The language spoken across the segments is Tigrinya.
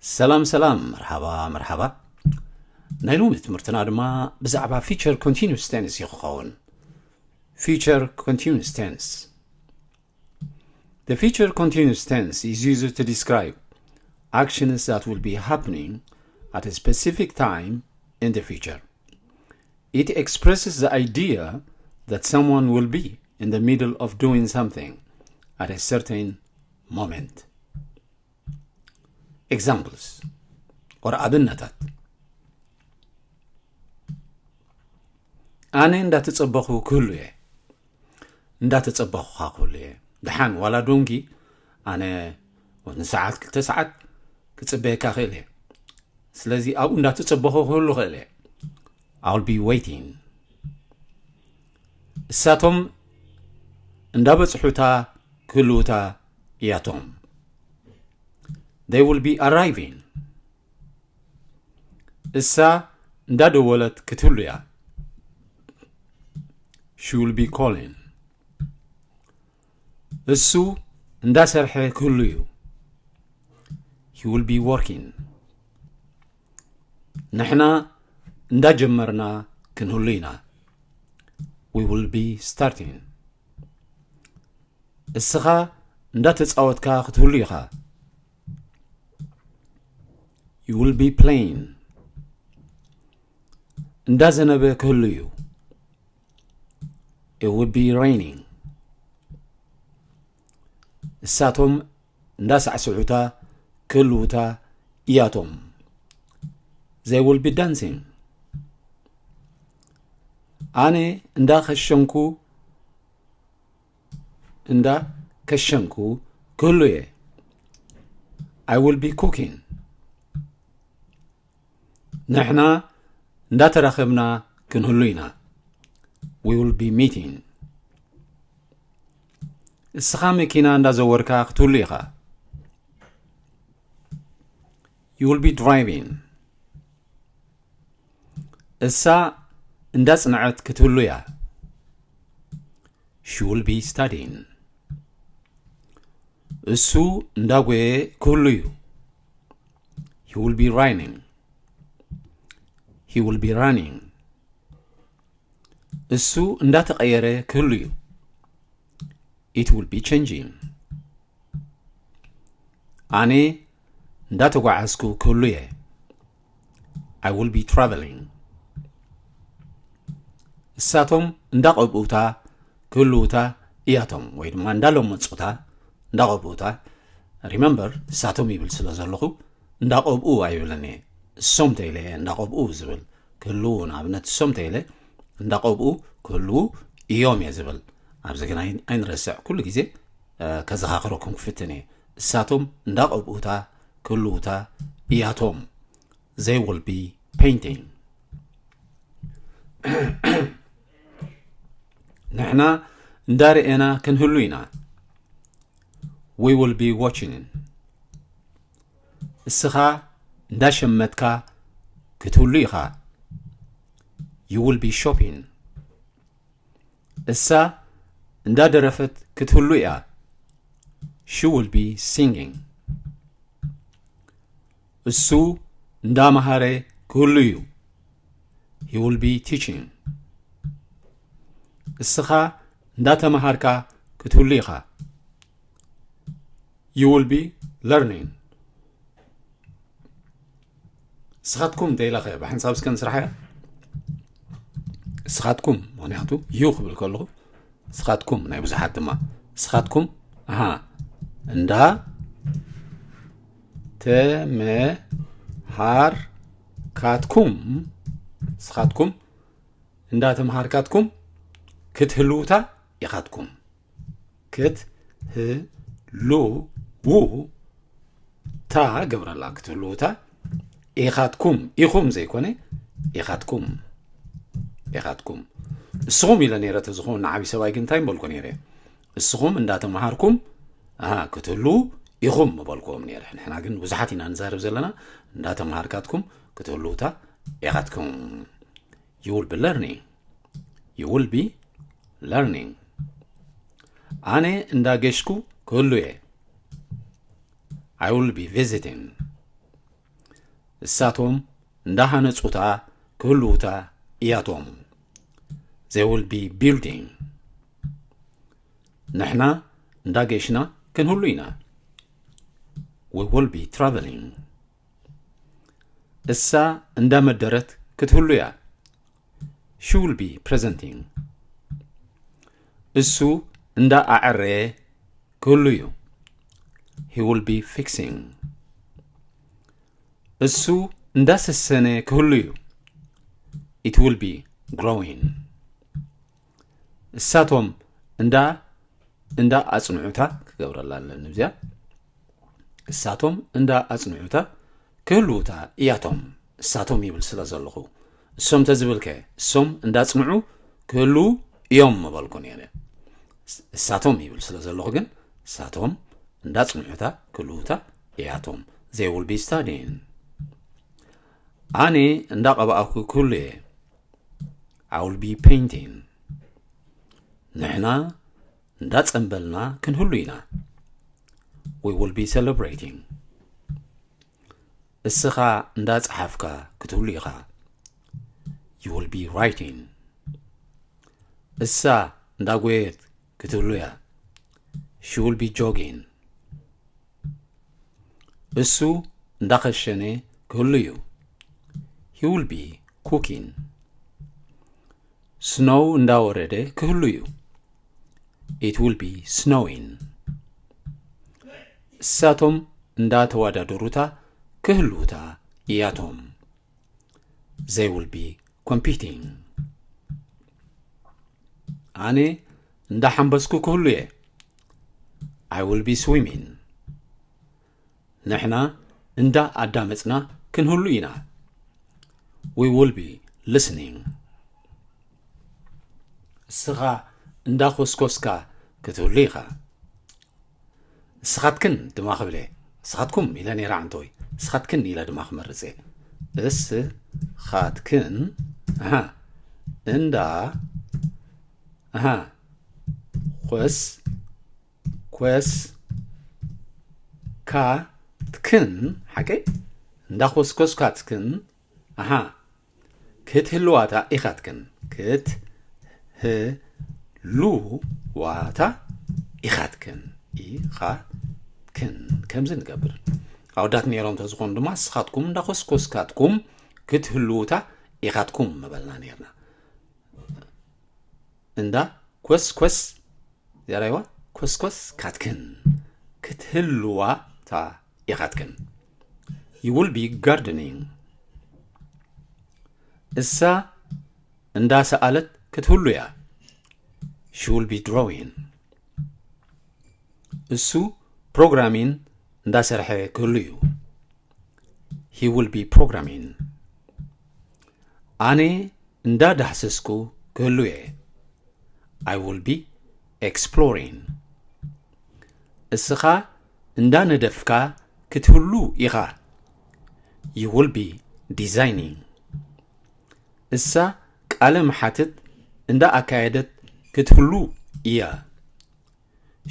ሰላም ሰላም፣ መርሓባ መርሓባ። ናይ ሎሚ ትምህርትና ድማ ብዛዕባ future continuous tense እዩ ክኸውን። Future continuous tense. The future continuous tense is used to describe actions that will be happening at a specific time in the future. It expresses the idea that someone will be in the middle of doing something at a certain moment. Examples or ኣብነታት። ኣነ እንዳተጸበኹ ክህሉ እየ። እንዳተጸበኹኻ ክህሉ እየ። ደሓን ዋላ ዶንጊ ኣነ ንሰዓት ክልተ ሰዓት ክጽበየካ ክእል እየ። ስለዚ ኣብኡ እንዳተጸበኹ ክህሉ ክእል እየ። I'll be waiting. እሳቶም እንዳበጽሑታ ክህልውታ እያቶም። They will be arriving. እሳ እንዳደወለት ክትህሉ እያ። She will be calling. እሱ እንዳሰርሐ ክህሉ እዩ። He will be working. ንሕና እንዳጀመርና ክንህሉ ኢና። We will be starting. እስኻ እንዳተጻወትካ ክትህሉ ኢኻ። You will be playing. እንዳዘነበ ክህሉ እዩ። It will be raining. እሳቶም እንዳሳዕስዑታ ክህልውታ እያቶም። They will be dancing. ኣነ እንዳኸሸንኩ እንዳከሸንኩ ክህሉ እየ። I will be cooking. ንሕና እንዳተራኸብና ክንህሉ ኢና። We will be meeting. እስኻ መኪና እንዳዘወርካ ክትህሉ ኢኻ። You will be driving. እሳ እንዳጽንዐት ክትህሉ እያ። She will be studying. እሱ እንዳጎየ ክህሉ እዩ። He will be running. He will be running. እሱ እንዳተቐየረ ክህሉ እዩ። It will be changing. ኣነ እንዳተጓዓዝኩ ክህሉ እየ። I will be traveling. እሳቶም እንዳቐብኡታ ክህልውታ እያቶም፣ ወይ ድማ እንዳለመጹታ እንዳቐብኡታ። Remember፣ እሳቶም ይብል ስለ ዘለኹ እንዳቐብኡ ኣይብልን እየ። እሶም ተይለ እየ እንዳቐብኡ ዝብል። ክህልዉ፣ ንኣብነት እሶም ተይለ እንዳቐብኡ ክህልዉ እዮም እየ ዝብል። ኣብዚ ግን ኣይ-፣ ኣይንረስዕ፣ ኩሉ ግዜ፣ እ፣ ከዘኻኽረኩም ክፍትን እየ። እሳቶም እንዳቐብኡታ ክህልውታ እያቶም። They will be painting. ንሕና እንዳርኤና ክንህሉ ኢና። We will be watching. እስኻ እንዳሸመትካ ክትህሉ ኢኻ። You will be shopping. እሳ እንዳደረፈት ክትህሉ እያ። She will be singing. እሱ እንዳመሃረ ክህሉ እዩ። He will be teaching. እስኻ እንዳተመሃርካ ክትህሉ ኢኻ። You will be learning. እስኻትኩም እንተ ኢለ ኸ ብሓንሳብ እስከ ንስራሕ እያ። እስኻትኩም፣ ምኽንያቱ you ክብል ከለኹ እስኻትኩም ናይ ብዙሓት ድማ፣ እስኻትኩም፣ ኣሃ፣ እንዳ ተመሃርካትኩም፣ እስኻትኩም እንዳ ተመሃርካትኩም ክትህልውታ ኢኻትኩም። ክትህልው ታ ገብረላ፣ ክትህልውታ ኢኻትኩም፣ ኢኹም ዘይኮነ፣ ኢኻትኩም፣ ኢኻትኩም። እስኹም ኢለ ነይረ፣ ተዝኸውን ንዓብዪ ሰብኣይ ግን እንታይ ምበልኩ ነይረ? እስኹም እንዳተምሃርኩም፣ ኣሃ፣ ክትህልዉ ኢኹም ምበልኩዎም ነይረ። ንሕና ግን ብዙሓት ኢና ንዛረብ ዘለና፣ እንዳተምሃርካትኩም ክትህልውታ ኢኻትኩም። You will be learning. You will be learning. ኣነ እንዳገሽኩ ክህሉ እየ። I will be visiting. እሳቶም እንዳሃነጹታ ክህልዉታ እያቶም። They will be building. ንሕና እንዳገሽና ክንህሉ ኢና። We will be traveling. እሳ እንዳመደረት ክትህሉ እያ። She will be presenting. እሱ እንዳ ኣዐረየ ክህሉ እዩ። He will be fixing. እሱ እንዳ ሰሰነ ክህሉ እዩ። It will be growing. እሳቶም እንዳ እንዳ ኣጽንዑታ ክገብረላ ኣለኒ እዚኣ። እሳቶም እንዳ ኣጽንዑታ ክህልዉታ እያቶም። እሳቶም ይብል ስለ ዘለኹ እሶም ተዝብልከ እሶም እንዳጽንዑ ክህልዉ እዮም ምበልኩ ነይረ። እሳቶም ይብል ስለ ዘለኹ ግን እሳቶም እንዳጽንዑታ ክህልዉታ እያቶም። They will be studying. ኣነ እንዳቐባእኩ ክህሉ እየ። I will be painting. ንሕና እንዳጸንበልና ክንህሉ ኢና። We will be celebrating. እስኻ እንዳጸሓፍካ ክትህሉ ኢኻ። You will be writing. እሳ እንዳጎየት ክትህሉ እያ። She will be jogging. እሱ እንዳኸሸነ ክህሉ እዩ። He will be cooking. ስኖው እንዳወረደ ክህሉ እዩ። It will be snowing. እሳቶም እንዳተወዳደሩታ ክህልዉታ እያቶም። They will be competing. ኣነ እንዳሓንበስኩ ክህሉ እየ። I will be swimming. ንሕና እንዳ ኣዳመጽና ክንህሉ ኢና። We will be listening. እስኻ እንዳ ኮስኮስካ ክትህሉ ኢኻ። እስኻትክን ድማ ክብል እየ። እስኻትኩም ኢለ ነይረ ዓንተወይ። እስኻትክን ኢለ ድማ ክመርጽ እየ። እስኻትክን፣ ኣሃ፣ እንዳ፣ ኣሃ፣ ኮስ፣ ኮስ፣ ካ፣ ትክን፣ ሓቀይ? እንዳ ኮስኮስካ ትክን፣ ኣሃ፣ ክትህልዋታ ኢኻትክን። ክትህልዋታ ኢኻትክን። ኢኻትክን። ከምዚ ንገብር። ኣወዳት ነይሮም ተዝኾኑ ድማ፣ ንስኻትኩም እንዳ ኮስኮስካትኩም ክትህልዉታ ኢኻትኩም ምበልና ነይርና። እንዳ ኮስኮስ፣ ዘራይዋ ኮስኮስ ካትክን። ክትህልዋታ ኢኻትክን። You will be gardening. እሳ እንዳ ሰኣለት ክትህሉ እያ። She will be drawing. እሱ ፕሮግራሚን እንዳሰርሐ ክህሉ እዩ። He will be programming. ኣነ እንዳ ዳህሰስኩ ክህሉ እየ። I will be exploring. እስኻ እንዳ ነደፍካ ክትህሉ ኢኻ። You will be designing. እሳ ቃለ መሓትት እንዳ ኣካየደት ክትህሉ እያ።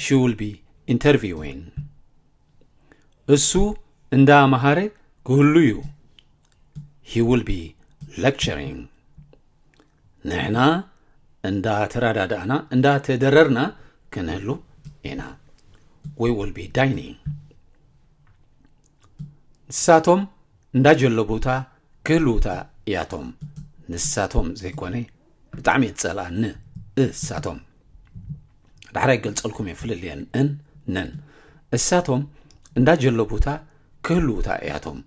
She will be interviewing. እሱ እንዳ መሃረ ክህሉ እዩ። He will be lecturing. ንሕና እንዳ ተረዳዳእና፣ እንዳ ተደረርና ክንህሉ ኢና። We will be dining. ንሳቶም እንዳ ጀለቡታ ክህልውታ እያቶም። ንሳቶም ዘይኮነ፣ ብጣዕሚ እየ ዝጸልኣ ን፣ እሳቶም። ዳሕራይ ገልጸልኩም እየ ፍልልየን ን፣ ንን። እሳቶም እንዳ ጀለቡታ ክህልውታ እያቶም።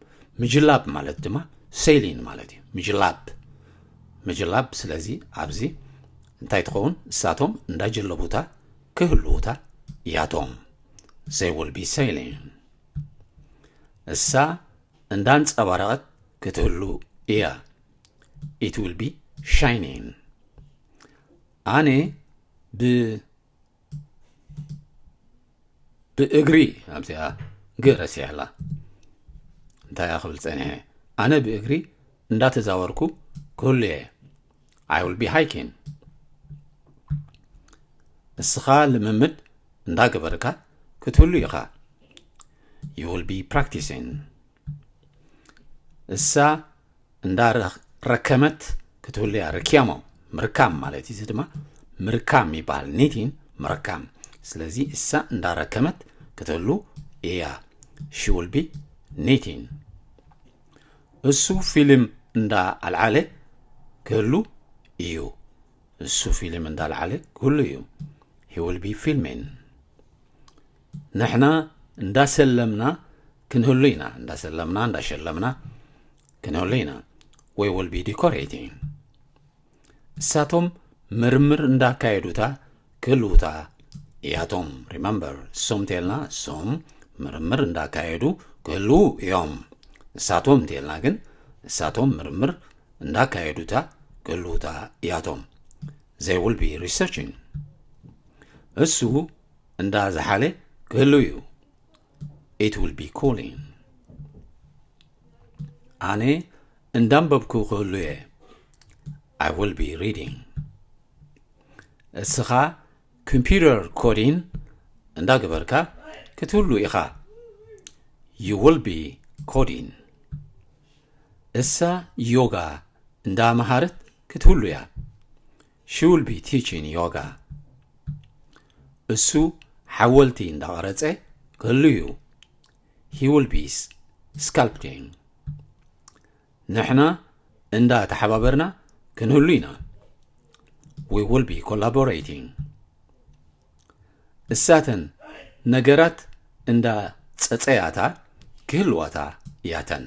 ምጅላብ ማለት ድማ ሰይሊን ማለት እዩ። ምጅላብ፣ ምጅላብ። ስለዚ ኣብዚ እንታይ ትኸውን? እሳቶም እንዳ ጀለቡታ ክህልውታ እያቶም። They will be sailing. እሳ እንዳ ኣንጸባረቐት ክትህሉ እያ። It will be shining. ኣነ ብ-፣ ብእግሪ፣ ኣብዚኣ ግ ረሲዐላ። እንታይ እያ ክብል ጸኒሐ? ኣነ ብእግሪ እንዳተዛወርኩ ክህሉ እየ። I will be hiking. እስኻ ልምምድ እንዳገበርካ ክትህሉ ኢኻ። You will be practicing. እሳ እንዳረከመት ክትህሉ እያ። ርኪያሞ ምርካም ማለት እዩ። እዚ ድማ ምርካም ይበሃል። ኒቲን ምርካም። ስለዚ እሳ እንዳረከመት ክትህሉ እያ። She will be knitting። እሱ ፊልም እንዳ ኣልዓለ ክህሉ እዩ። እሱ ፊልም እንዳልዓለ ክህሉ እዩ። He will be filming። ንሕና እንዳሰለምና ክንህሉ ኢና። እንዳሰለምና እንዳሸለምና ክንህሉ ኢና። We will be decorating። እሳቶም ምርምር እንዳካየዱታ ክህልውታ እያቶም። Remember፣ እሶም እንተልና እሶም ምርምር እንዳካየዱ ክህልዉ እዮም። እሳቶም እንተልና ግን እሳቶም ምርምር እንዳካየዱታ ክህልውታ እያቶም። They will be researching። እሱ እንዳ ዝሓለ ክህሉ እዩ። It will be cooling። ኣነ እንዳንበብኩ ክህሉ እየ። I will be reading። እስኻ ኮምፒውተር ኮዲን እንዳገበርካ ክትህሉ ኢኻ። You will be coding። እሳ ዮጋ እንዳመሃረት ክትህሉ እያ። She will be teaching yoga። እሱ ሓወልቲ እንዳቐረጸ ክህሉ እዩ። He will be sculpting። ንሕና እንዳ ተሓባበርና ክንህሉ ኢና። We will be collaborating። እሳተን ነገራት እንዳ ጸጸያታ ክህልዋታ እያተን።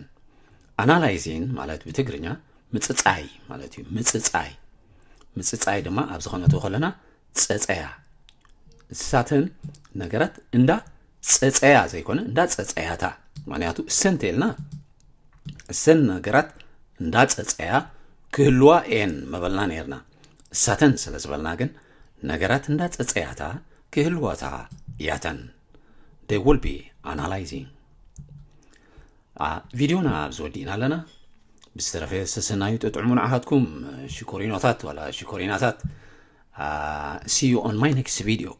ኣናላይዚን ማለት ብትግርኛ ምጽጻይ ማለት እዩ። ምጽጻይ ምጽጻይ ድማ ኣብ ዝኾነቱ ከለና ጸጸያ። እሳተን ነገራት እንዳ ጸጸያ ዘይኮነ እንዳ ጸጸያታ። ምክንያቱ እሰን እንተልና እሰን ነገራት እንዳ ጸጸያ ክህልዋ እየን መበልና ነርና። እሳተን ስለ ዝበልና ግን ነገራት እንዳ ጸጸያታ ክህልዋታ እያተን። They will be analyzing። ቪዲዮና ኣብዚ ወዲእና ኣለና። ብዝተረፈ ሰሰናዩ ጥጥዕሙ ንዓኻትኩም ሽኮሪኖታት ዋላ ሽኮሪናታት። See you on my next video።